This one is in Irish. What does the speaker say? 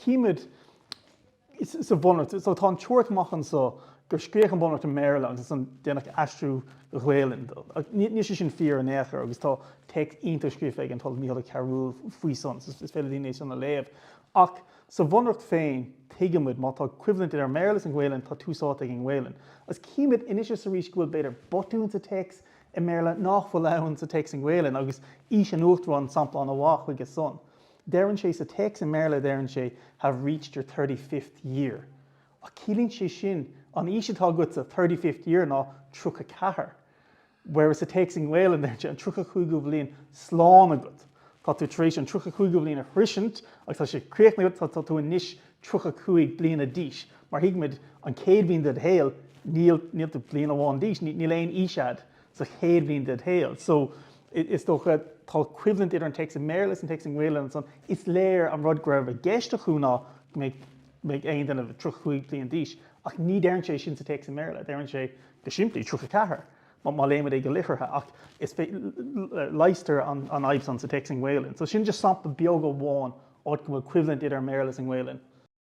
Címid sa Bhunreacht, so tá an teoiric amach anso gur scríodh an Bunreacht i mBéarla agus ansan déanadh aistriú go Gaelainn dó. Níl sé sin fíor in aon chor agus tá téacs iontach scríofa ag an tOllamh Mícheál Ó Cearúil faoi san, so is féidir le daoine é san a léamh. Ach sa Bhunreacht féin, tuigimid má tá coimhlint idir an mBéarla is an Ghaelainn, tá tús áite ag an nGaelainn. Agus címid anois is arís go bhfuil b'fhéidir botún sa téacs i mBéarla nach bhfuil ann sa téacs i nGaelainn agus aois an Uachtaráin sampla an-mhaith chuige san. Deireann sé sa téacs i mBéarla deireann sé have reached your 35th year. Ach ciallaíonn sé sin an aois atá agat sa 35th year ná 34. Whereas sa téacs i nGaelainn deireann sé an 35ú bhliain slán agat. Tá tú tar éis an 35ú bhliain a shroisint agus tá sé críochnaithe agat, tá tú anois 35 bliana d'aois. Mar thuigimid an chéad bhliain de do shaol níl níl tú bliain amháin d'aois, níl aon aois a'd. sa chéad bhliain ded shaol. So, is dócha, tá coimhlint idir an téacs i mBéarla is an téacs i nGaelainn ansan. Is léir an rud go raibh i gceist acu ná go mbeidh mbeidh aon duine 35 bliain d'aois, ach ní deireann sé sin sa téacs i mBéarla, deireann sé go simplí 34, má má léimid é go liteartha, ach is leigheastar an an fhadhb san sa téacs i nGaelainn. So sin just sampla beag amháin áit go bhfuil coimhlint idir an mBéarla is an nGaelainn.